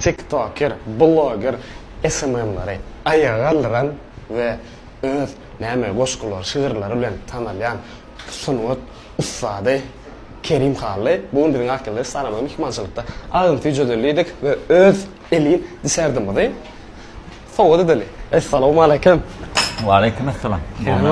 TikToker, bloger, SMM-leri aýaga galdyran we öz näme goşgulary, şygyrlary bilen tanalýan sungat ussady Kerim Hally bu gün biziň Akylly restoranymyzda myhmançylykda agzyn süýjedeli diýdik we öz elin dessertimizi sowgat edeli. Essalawmaleýkim. Waleýkim essalam. Gowmy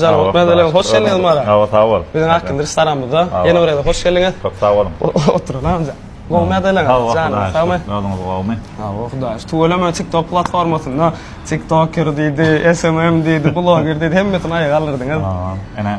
janyň Hotmedeleň hoş geldiňiz mara. Hawa sag bol. Biziň Akylly restoranymyzda ýene bir gezek hoş geldiňiz. Köp sag boluň. Oturyň amca. Gowmy ýagdaýlaryňyz? Sag Sagmy? Özüňiz gowmy? Hawa, Hudaýa şükür. Tüweleme TikTok platformasynda TikToker diýdi, SMM diýdi, bloger diýdi, hemmesini aýaga galdyrdyňyz. Hawa. Ene,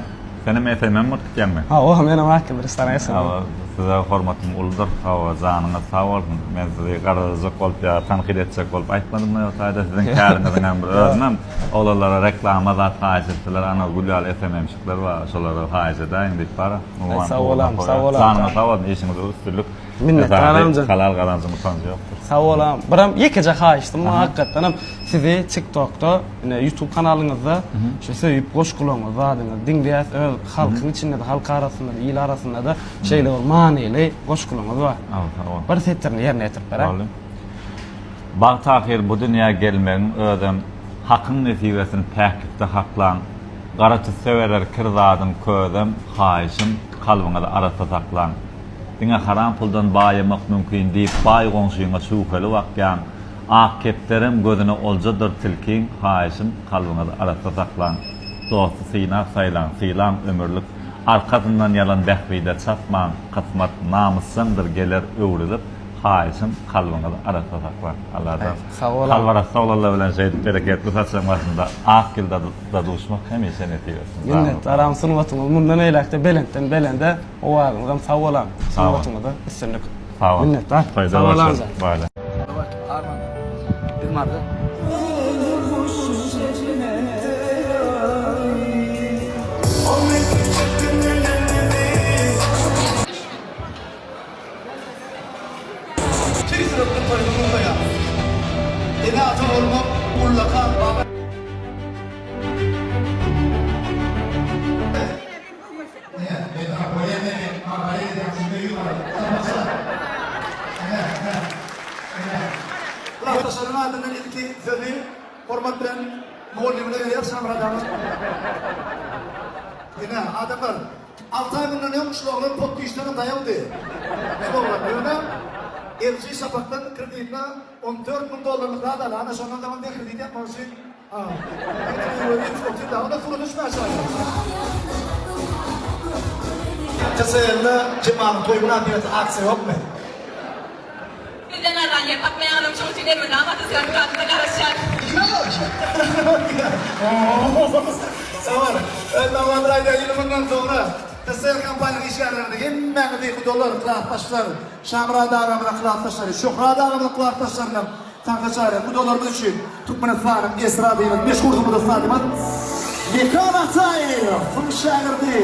senem SMM bolup gitýäňmi? Hawa, menem Akylly restoran SMM. Hawa, size hormatym uludyr. Hawa, janyňyz sag bolsun. Men sizi garalajak bolup ýa tankyt etjek bolup aýtmadym ýok taýda siziň käriňiziň hem bir özümem oglanlara reklama zat haýyş etseler, ana gül ýaly SMM-şikler bar, şolara haýyş edäýiň diýip bara. Aý sag bolam, sag bolam. Janyňyz sag bolsun, işiňizde üstünlik. Minnetdar amca. Halal gazanjyň utanjy ýokdur. Sag bolam. Biram ýekeje haýyştym bar hakykatdan hem sizi TikTokda, ine YouTube kanalyňyzda şu söýüp goşgularyňyzy zadyňyzy diňleýäs öz halkyň içinde-de, halk arasynda-da, il arasynda-da şeýle bir manyly goşgularyňyz bar. Sag bol. Bir setirini ýerine ýetirip beräý. Boldy. Bagt ahyr bu dünýä gelmegiň özem Hakyň nesibesini päklikde haklaň. Gara tüsse berer kir zadyň közem, Haýyşym, kalbyňyzy arassa saklaň. Diňe haram puldan baýamak mümkin diýip baý goňşyňa şübheli bakýaň. Ak kepderem gözüne oljadyr tilkiň, Haýyşym, kalbyňyzy arassa saklaň. Dosty synap saýlaň, sylaň ömürlik, Arkasyndan ýalan bähbide çapmaň. Kysmat namysjaňdyr geler öwrülip, Haýyşym, kalbyňyzy arassa saklaň. Allajan Sag boluň. Kalby arassa oglanlar bilen şeýdip bereketli saçagyň başynda ak ýylda duşmak hemişe nesip etsin. Minnetdaram sungatyňyz mundan beýläkde belentden belende owazyňyzam sag bolaň sungatyňyzda üstünlik. Sag bol. Minnetdar. Sag bol amca. Baýla. Biz Maryda. Tüýs ýürekden toýuňy gutlaýarys. Ene-ata bolmak ullakan bagt. Klasdaşlaryň adyndan ilki sözi hormat bilen mugallymyna berýär Şamyrat aga. Ine, adamlar, Alty aý mundan öň şul oglan potdişden daýawdy. Şul oglan ýöne LG Şafakdan kreditine 14 müň dollarlyk zat aldy. Ana şondan soňam men kredit ýapmak üçin otyr-da. Onda surata düşmäge çagyryň. TCL-de Jemalyň toýy mynasybetli aksiýa ýokmy? Bizden arzan ýer tapmaýanam şoň üçin elmydama sertifikatymyza garaşýar. Sag bol. Öz nobatyny aýdýar, ýyly mundan soňra TSL kompaniýanyň işgärlerine hemmäňizi gudalar, klasdaşlar, Şamyrat agamyzyň klasdaşlary, Şöhrat agamyzyň klasdaşlarynam tagta çagyrýar. Gudalarymyz üçin Türkmenistanyň estradymyz, meşhur sungat ussadymyz Mekan Ataýewiň şägirdi,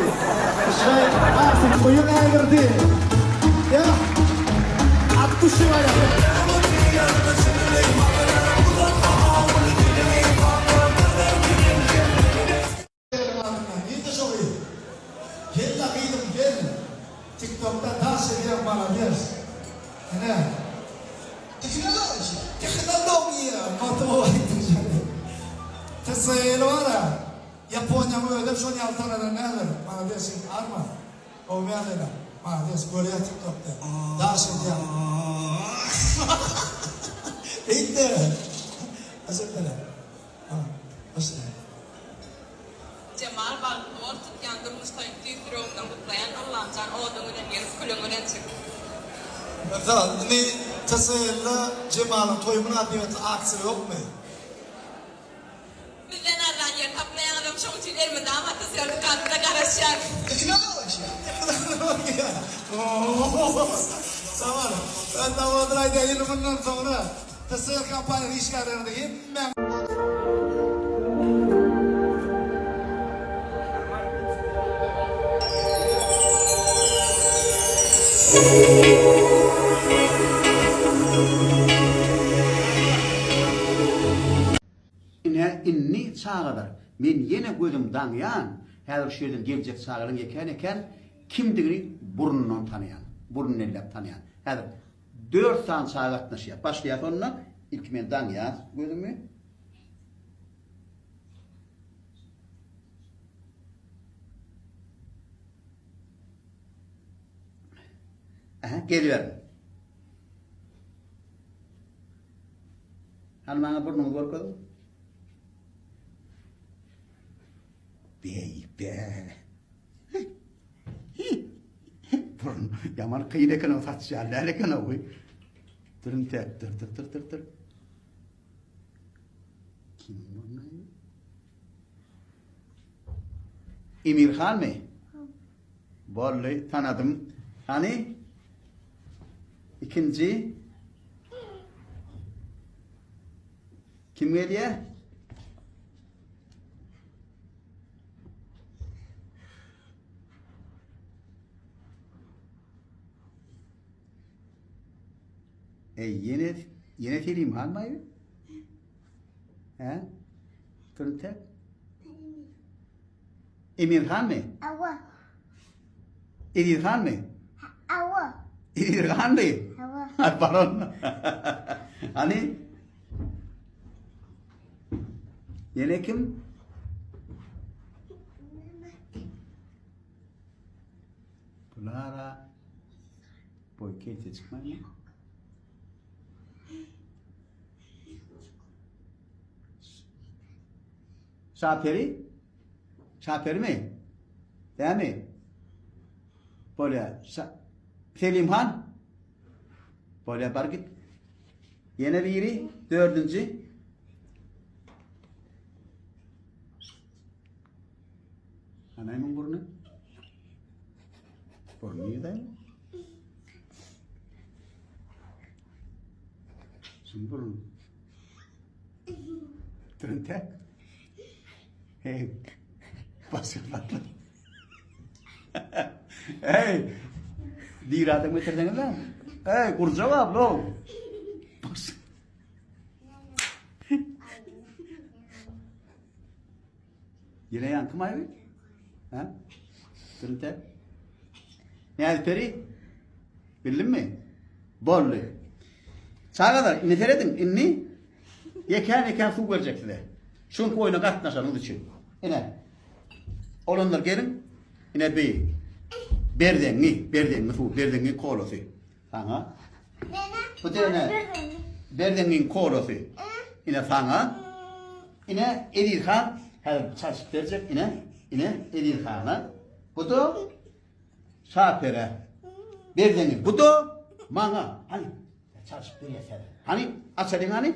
Şeýh Arsyň toýuň ägirdi. Ýa, at duşy aýagy. Nirde şo gyz? Gel-la gyzym gel. Tiktokda daş edýäň malades. Ine. Tehnologiýa gaty gowy aýtdyň şony. TCL bara Ýaponiýaň özem şony ýaly tanadan däldir. Malades ýigit arma. Gowy ýagdaýlar. Malades görýäs tiktokda. Daş edýäň. Beýtde. Ajap bela. Jemal bagtly bol tutýan durmuş toýuň tüýs ýüregimden gutlaýan Allamjan oduň bilen girip külüň bilen çyk. Mysal, indi TSL-de Jemalyň toýy mynasybetli aksiýa ýokmy? Bizden arzan ýer tapmaýaňyzam şoň üçin elmydama TSL dükanynda garaşýan. Tehnologiýa. Sag bol. Öz nobatyny aýdýar, ýyly mundan soňra TSL kompaniýanyň işgärlerine hemmäňiz. Ine, indi, çagalar, men ýene gözüm daňýan, häzir şu ýerden geljek çagalaryň ýekän-ýekän kimdigini burnundan tanaýan, burnunelläp tanaýan. Häzir. Dört sany çaga gatnaşýar. Başlaýas onda. Ilki men daňýas gözümi. Aha, geliberiň. Hany maňa burnuňyzy görkeziň. Beý, be. Burun ýaman kyn eken o saçýan däl eken o. Durun tek, dur, dur, dur, dur, dur. Kim burnu? Emirhanmy? Boldy, tanadym. Hany? Ikinji. Kim gelýär? Ey ýene ýene Selim han maý? He? Turunte? Emir hanmy? Awa. Eziz hanmy? Awa. Eziz hanmy? Awa. Pardon. Hani? Ýene kim? Bulara boý kelte çykmaýmy? Şaperi? Şaperimi? Dämi? Bolýar. Şa Selim han? Bolýar, bar git. Ýene biri, dördünji. Anaýmyň burny? Burny nirde? Şuň burny. Trüntek. Hey. Basyrlatlar. Hey. Diri adam getirdiňiz mi? Hey, gurjak ablo. Bas. Ýene ýaňky maýby? Ha? Trüntek. Nädip peri? Bildinmi? Boldy. Çagalar, indi serediň, indi ýekän-ýekän suw berjek size. Şuňky oýna gatnaşanyňyz üçin. Ine. Oglanlar geliň. Ine bi. Berzeňňi, berzeňňi suw, berzeňňi kolasy. Saňa. Bu dene. Berzeňňiň kolasy. Ine saňa. Ine Eziz han häzir çalşyp berjek. Ine, ine Eziz hana. Bu-da Şaperä. Berzeňňi. Bu-da maňa. Hany, çalşyp berýär häzir. Hany, açalyň hany.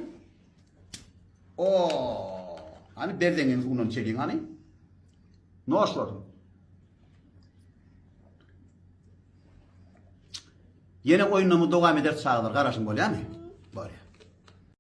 O, hany berzeňňiň suwundan içeliň hany. Noş bolsun. Ýene oýnumyzy dowam ederis çagalar, garaşyň bolýarmy? Bolýar.